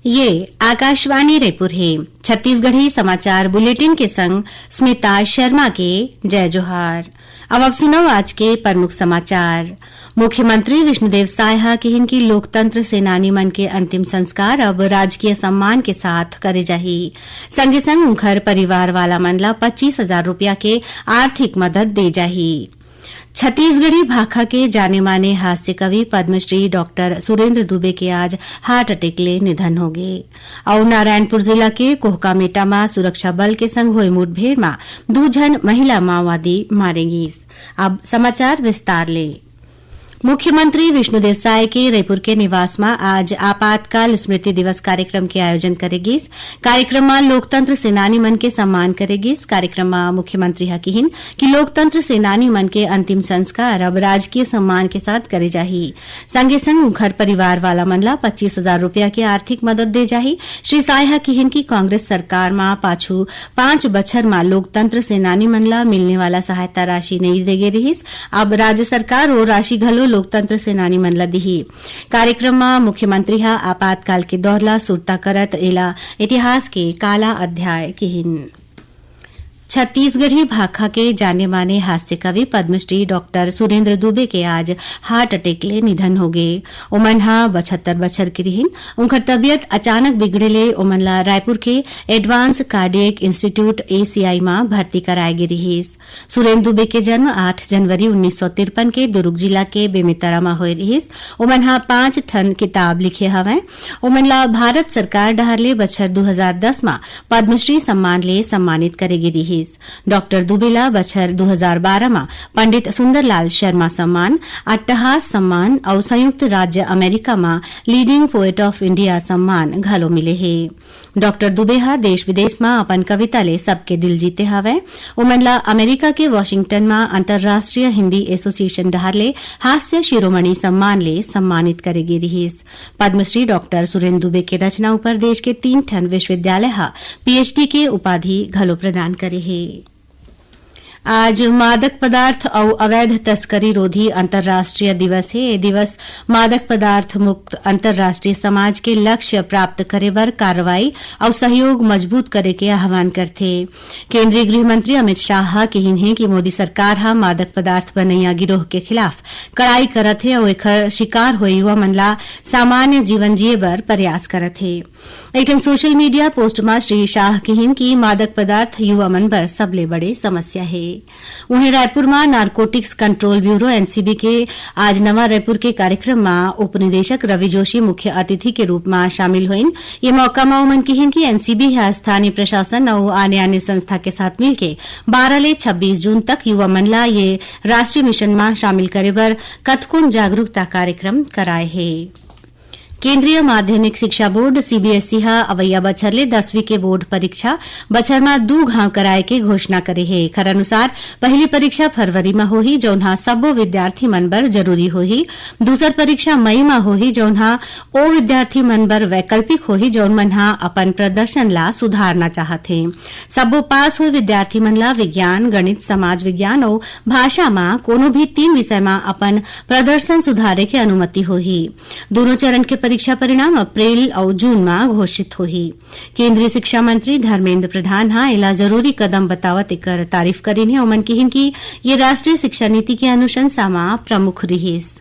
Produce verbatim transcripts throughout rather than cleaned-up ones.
ये आकाशवाणी रायपुर हे। छत्तीसगढ़ी समाचार बुलेटिन के संग स्मिता शर्मा के जय जोहार। अब आप सुनव आज के प्रमुख समाचार। मुख्यमंत्री विष्णुदेव साय ह किहिन कि लोकतंत्र सेनानी मन के अंतिम संस्कार अब राजकीय सम्मान के साथ करे जाही। संगे संग उंखर परिवार वाला मन ला पच्चीस हजार रुपया के आर्थिक मदद दे जाही। छत्तीसगढ़ी भाखा के जाने माने हास्य कवि पद्मश्री डॉक्टर सुरेंद्र दुबे के आज हार्ट अटैक ले निधन होगे। अउ नारायणपुर जिला के कोहकामेटा म सुरक्षा बल के संग होए मुठभेड़ म दू झन महिला माओवादी मारे गीस। अब समाचार विस्तार ले। मुख्यमंत्री विष्णुदेव साय के रईपुर के निवास म आज आपातकाल स्मृति दिवस कार्यक्रम के आयोजन करे गीस। कार्यक्रम म लोकतंत्र सेनानी मन के सम्मान करे गीस। कार्यक्रम म मुख्यमंत्री ह किहिन कि लोकतंत्र सेनानी मन के अंतिम संस्कार अब राजकीय सम्मान के साथ करे जाही। संगे संग उंखर परिवार वाला मन ला पच्चीस हजार रुपया के आर्थिक मदद दे जाही। श्री साय ह किहिन कि कांग्रेस सरकार म पाछू पांच बछर म लोकतंत्र सेनानी मन ला मिलने वाला सहायता राशि नइ दे गे रिहिस। अब राज्य सरकार ओ राशि घलो लोकतंत्र सेनानी मन ला दिही। कार्यक्रम म मुख्यमंत्री ह आपातकाल के दौर ला सुरता करत एला इतिहास के काला अध्याय किहिन। छत्तीसगढ़ी भाखा के जाने माने हास्य कवि पद्मश्री डॉक्टर सुरेंद्र दुबे के आज हार्ट अटैक ले निधन होगे। ओमन ह बछत्तर बछर के रिहिन। उंखर तबियत अचानक बिगड़े ले ओमन ला रायपुर के एडवांस कार्डियक इंस्टीट्यूट, एसीआई, म भर्ती कराए गे रिहिस। सुरेंद्र दुबे के जन्म आठ जनवरी उन्नीस सौ तिरपन के दुर्ग जिला के बेमेतरा म होए रिहिस। ओमन ह पांच ठन किताब लिखे हवंय। ओमन ला भारत सरकार डहार ले बछर दू हजार दस म पद्मश्री सम्मान ले सम्मानित करे गे रिहिस। डॉक्टर दुबे ला बछर दू हजार बारह म पंडित सुंदरलाल शर्मा सम्मान, अट्टहास सम्मान अउ संयुक्त राज्य अमेरिका म लीडिंग पोएट ऑफ इंडिया सम्मान घलो मिले हे। डॉक्टर दुबे ह देश विदेश म अपन कविता ले सबके दिल जीते हवय। ओमन ला अमेरिका के वाशिंगटन म अंतर्राष्ट्रीय हिंदी एसोसिएशन डहार ले हास्य शिरोमणि सम्मान ले सम्मानित करे गे रिहिस। पद्मश्री डॉक्टर सुरेंद्र दुबे के रचना ऊपर देश के तीन ठन विश्वविद्यालय ह पीएचडी के उपाधि घलो प्रदान करे हे। आज मादक पदार्थ अउ अवैध तस्करी रोधी अंतर्राष्ट्रीय दिवस हे। ए दिवस मादक पदार्थ मुक्त अंतर्राष्ट्रीय समाज के लक्ष्य प्राप्त करे बर कार्रवाई अउ सहयोग मजबूत करे के आह्वान करथे। केंद्रीय गृह मंत्री अमित शाह ह किहिन हे कि मोदी सरकार ह मादक पदार्थ बनैया गिरोह के खिलाफ कड़ाई करत हे अउ एखर शिकार होए युवा मन ला सामान्य जीवन जिए बर प्रयास करत हे। एक ठन सोशल मीडिया पोस्ट म श्री शाह किहिन कि मादक पदार्थ युवा मन बर सबले बड़े समस्या हे। उहें, रायपुर म नारकोटिक्स कंट्रोल ब्यूरो, एनसीबी, के आज नवा रायपुर के कार्यक्रम म उपनिदेशक रवि जोशी मुख्य अतिथि के रूप म शामिल होइन। ये मौका म ओमन किहिन कि एनसीबी ह स्थानीय प्रशासन अउ आने-आने संस्था के साथ मिलके बारह ले छब्बीस जून तक युवा मन ला ये राष्ट्रीय मिशन म शामिल करे बर कतकोन जागरूकता कार्यक्रम कराए हे। केंद्रीय माध्यमिक शिक्षा बोर्ड, सीबीएसई, ह अवइया बछर ले दसवीं के बोर्ड परीक्षा बछर म दू घांव कराए के घोषणा करे हे। एखर अनुसार, पहिली परीक्षा फरवरी म होही, जउन ह सब्बो विद्यार्थी मन बर जरूरी होही। दूसर परीक्षा मई म होही, जउन ह ओ विद्यार्थी मन बर वैकल्पिक होही, जउन मन ह अपन प्रदर्शन ला सुधारना चाहत हे। सब्बो पास होए विद्यार्थी मन ला विज्ञान, गणित, समाज विज्ञान अउ भाषा म कोनो भी तीन विषय म अपन प्रदर्शन सुधारे के अनुमति होही। दूनों चरण के परीक्षा परिणाम अप्रैल अउ जून म घोषित होही। केंद्रीय शिक्षा मंत्री धर्मेंद्र प्रधान ह एला जरूरी कदम बतावत एकर तारीफ करिन हे। ओमन किहिन कि ये राष्ट्रीय शिक्षा नीति के अनुशंसा म प्रमुख रिहिस।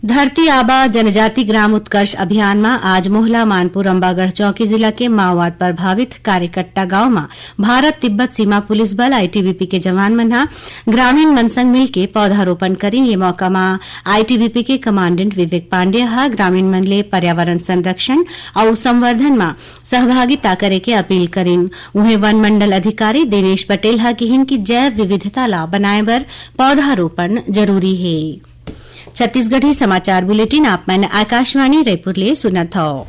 धरती आबा जनजाति ग्राम उत्कर्ष अभियान म आज मोहला मानपुर अम्बागढ़ चौकी जिला के माओवाद प्रभावित कार्यकट्टा गांव म भारत तिब्बत सीमा पुलिस बल, आईटीबीपी, के जवान मन ह ग्रामीण मन संग मिलके पौधारोपण करिन। ये मौका म आईटीबीपी के कमांडेंट विवेक पांडेय ह ग्रामीण मन ले पर्यावरण संरक्षण अउ संवर्धन म सहभागिता करे के अपील करिन। उहें, वन मंडल अधिकारी दिनेश पटेल ह किहिन कि जैव विविधता ला बनाए बर पौधारोपण जरूरी हे। छत्तीसगढ़ी समाचार बुलेटिन आप मन आकाशवाणी रायपुर ले सुनत हव।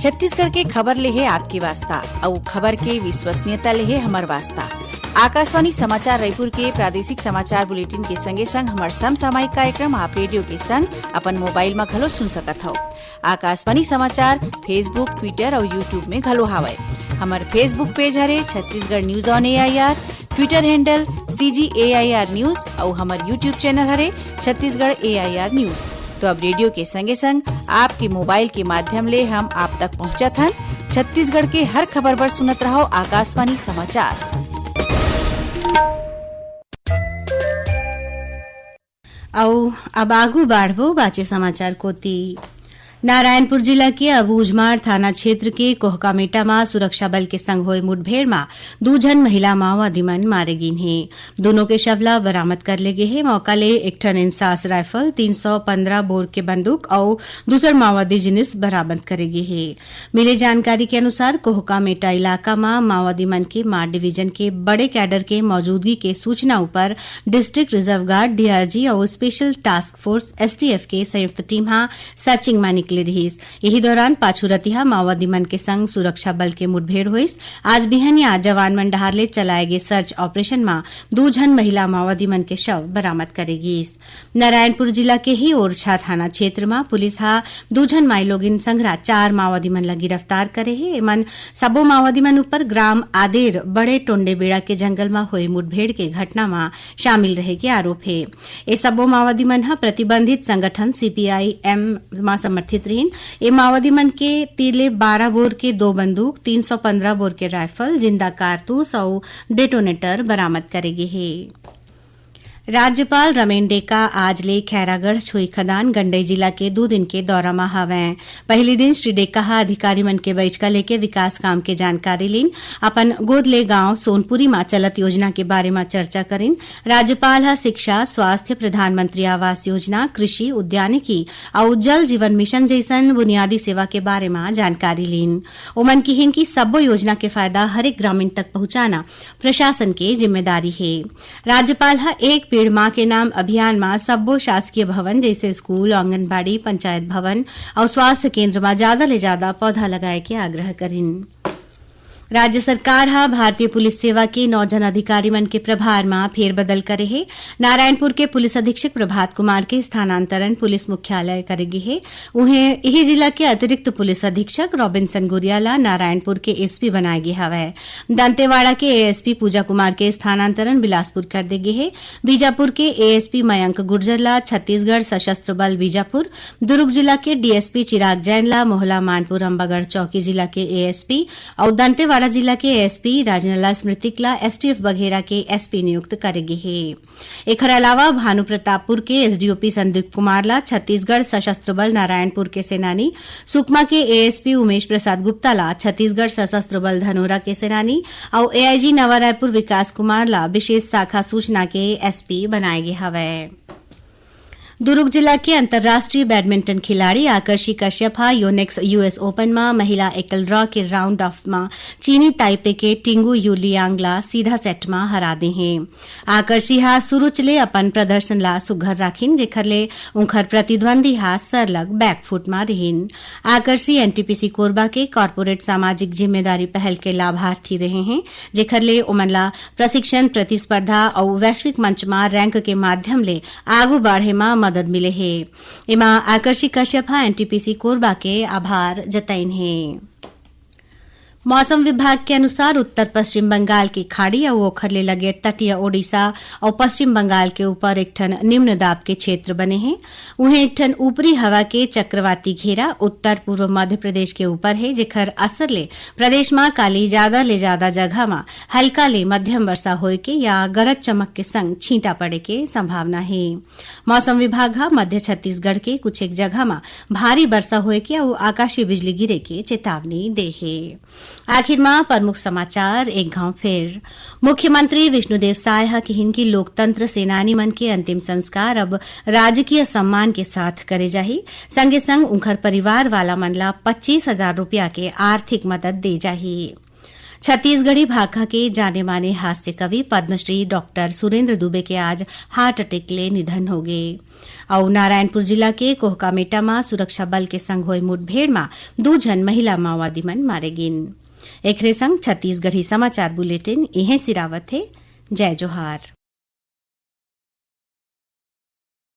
छत्तीसगढ़ के खबर ले हे आपके वास्ता, अउ खबर के विश्वसनीयता ले हे हमर वास्ता। आकाशवाणी समाचार रायपुर के प्रादेशिक समाचार बुलेटिन के संगे संग हमर समसामयिक कार्यक्रम आप रेडियो के संग अपन मोबाइल म घलो सुन सकत हव। आकाशवाणी समाचार Facebook, Twitter अउ YouTube में घलो हावय। हमर Facebook पेज हरे Chhattisgarh news on AIR, Twitter handle CG AIR news अउ हमर YouTube चैनल हरे छत्तीसगढ़ एआईआर न्यूज। तो अब रेडियो के संगे संग आपके मोबाइल के माध्यम ले हम आप तक पहुंचत हन। छत्तीसगढ़ के हर खबर बर सुनत रहो आकाशवाणी समाचार। अउ अब आगू बाढ़बो बाचे समाचार कोति। नारायणपुर जिला के अबूझमाड़ थाना क्षेत्र के कोहकामेटा म सुरक्षा बल के संग होए मुठभेड़ म दू झन महिला माओवादी मन मारे गिन हे। दूनों के शव ला बरामद कर ले गे हे। मौका ले एक ठन इंसास राइफल, तीन सौ पंद्रह बोर के बंदूक अउ दूसर माओवादी जिनिस बरामद करे गे हे। मिले जानकारी के अनुसार, कोहकामेटा इलाका म माओवादी मन के मार डिवीजन के बड़े कैडर के मौजूदगी के सूचना ऊपर डिस्ट्रिक्ट रिजर्व गार्ड, डीआरजी, अउ स्पेशल टास्क फोर्स, एसटीएफ, के संयुक्त टीम ह सर्चिंग म निकले रिहिस। इही दौरान पाछू रतिहा माओवादी मन के संग सुरक्षा बल के मुठभेड़ होइस। आज बिहनिया जवान मन डहार ले चलाए गे सर्च ऑपरेशन म दू झन महिला माओवादी मन के शव बरामद करे गिस। नारायणपुर जिला के ही ओरछा थाना क्षेत्र म पुलिस ह दू झन माईलोगिन संघरा चार माओवादी मन ल गिरफ्तार करे हे। एमन सबो माओवादी मन ऊपर ग्राम आदेर बड़े टोंडेबेड़ा के जंगल म होए मुठभेड़ के घटना म शामिल रहे के आरोप हे। ए सबो माओवादी मन ह प्रतिबंधित संगठन सीपीआई एम म समर्थित रहिन। ए माओवादी मन के तीर ले बारह बोर के दो बंदूक, तीन सौ पंद्रह बोर के राइफल, जिंदा कारतूस अउ डेटोनेटर बरामद करे गे हे। राज्यपाल रमेन डेका आज ले खैरागढ़ छुईखदान गंडई जिला के दू दिन के दौरा म हवैं। पहिली दिन श्री डेका ह अधिकारी मन के बइठका लेके विकास काम के जानकारी लीन। अपन गोद ले गांव सोनपुरी म चलत योजना के बारे म चर्चा करिन। राज्यपाल ह शिक्षा, स्वास्थ्य, प्रधानमंत्री आवास योजना, कृषि, उद्यानिकी अउ जल जीवन मिशन जइसन बुनियादी सेवा के बारे म जानकारी लीन। ओमन किहिन कि सब्बो योजना के फायदा हरेक ग्रामीण तक पहुंचाना प्रशासन के जिम्मेदारी हे। राज्यपाल ह एक पेड़ मां के नाम अभियान म सब्बो शासकीय भवन जइसे स्कूल, आंगनबाड़ी, पंचायत भवन अउ स्वास्थ्य केंद्र म जादा ले जादा पौधा लगाए के आग्रह करिन। राज्य सरकार ह भारतीय पुलिस सेवा के नौ झन अधिकारी मन के प्रभार म फेरबदल करे हे। नारायणपुर के पुलिस अधीक्षक प्रभात कुमार के स्थानांतरण पुलिस मुख्यालय करे गे हे। उहें, इही जिला के अतिरिक्त पुलिस अधीक्षक रॉबिन्सन गुरिया ला नारायणपुर के एसपी बनाए गे हवय। दंतेवाड़ा के एएसपी पूजा कुमार के स्थानांतरण बिलासपुर कर दे गे हे। बीजापुर के एएसपी मयंक गुर्जर ला छत्तीसगढ़ सशस्त्र बल बीजापुर, दुर्ग जिला के डीएसपी चिराग जैन ला मोहला मानपुर अम्बागढ़ चौकी जिला के एएसपी अउ दंतेवाड़ा जिला के एएसपी राजनला स्मृतिक ला एसटीएफ बघेरा के एसपी नियुक्त करे गे हे। एखर अलावा भानु प्रतापपुर के एसडीओपी संदीप कुमार ला छत्तीसगढ़ सशस्त्र बल नारायणपुर के सेनानी, सुकमा के एएसपी उमेश प्रसाद गुप्ता ला छत्तीसगढ़ सशस्त्र बल धनोरा के सेनानी अउ एआईजी नवा रायपुर विकास कुमार ला विशेष शाखा सूचना के एसपी बनाए गे हवय। दुर्ग जिला के अंतर्राष्ट्रीय बैडमिंटन खिलाड़ी आकर्षी कश्यप ह योनेक्स यूएस ओपन म महिला एकल ड्रॉ के राउंड ऑफ म चीनी ताइपे के टिंगू यू लियांग ला सीधा सेट म हरा दे हे। आकर्षी ह सुरुच ले अपन प्रदर्शन ला सुघर राखिन, जेखर ले उंखर प्रतिद्वंदी ह सरलग बैकफुट म रिहिन। आकर्षी एनटीपीसी कोरबा के कॉर्पोरेट सामाजिक जिम्मेदारी पहल के लाभार्थी रहे हें, जेखर ले ओमन ला प्रशिक्षण, प्रतिस्पर्धा अउ वैश्विक मंच म रैंक के माध्यम ले आगू बढ़े म मदद मिले हे। एमा आकर्षी कश्यप ह एनटीपीसी कोरबा के आभार जतइन हे। मौसम विभाग के अनुसार उत्तर पश्चिम बंगाल के खाड़ी अउ ओखर ले लगे तटीय ओडिशा अउ पश्चिम बंगाल के ऊपर एक ठन निम्न दाब के क्षेत्र बने हे। उहें, एक ठन ऊपरी हवा के चक्रवाती घेरा उत्तर पूर्व मध्य प्रदेश के ऊपर हे, जेखर असर ले प्रदेश म काली जादा ले जादा जगह म हल्का ले मध्यम वर्षा होए के या गरज चमक के संग छींटा पड़े के संभावना हे। मौसम विभाग ह मध्य छत्तीसगढ़ के कुछ एक जगह म भारी बरसा होए के अउ आकाशीय बिजली गिरे के चेतावनी दे हे। आखिर म प्रमुख समाचार एक घांव फेर। मुख्यमंत्री विष्णुदेव साय ह किहिन कि लोकतंत्र सेनानी मन के अंतिम संस्कार अब राजकीय सम्मान के साथ करे जाही। संगे संग उंखर परिवार वाला मन ला पच्चीस हजार रुपया के आर्थिक मदद दे जाही। छत्तीसगढ़ी भाखा के जाने माने हास्य कवि पद्मश्री डॉक्टर सुरेंद्र दुबे के आज हार्ट अटैक ले निधन होगे। अउ नारायणपुर जिला के कोहकामेटा म सुरक्षा बल के संग होए मुठभेड़ म दू झन महिला माओवादी मन मारे गिन। एखरे संग छत्तीसगढ़ी समाचार बुलेटिन इहें सिरावत हे। जय जोहार।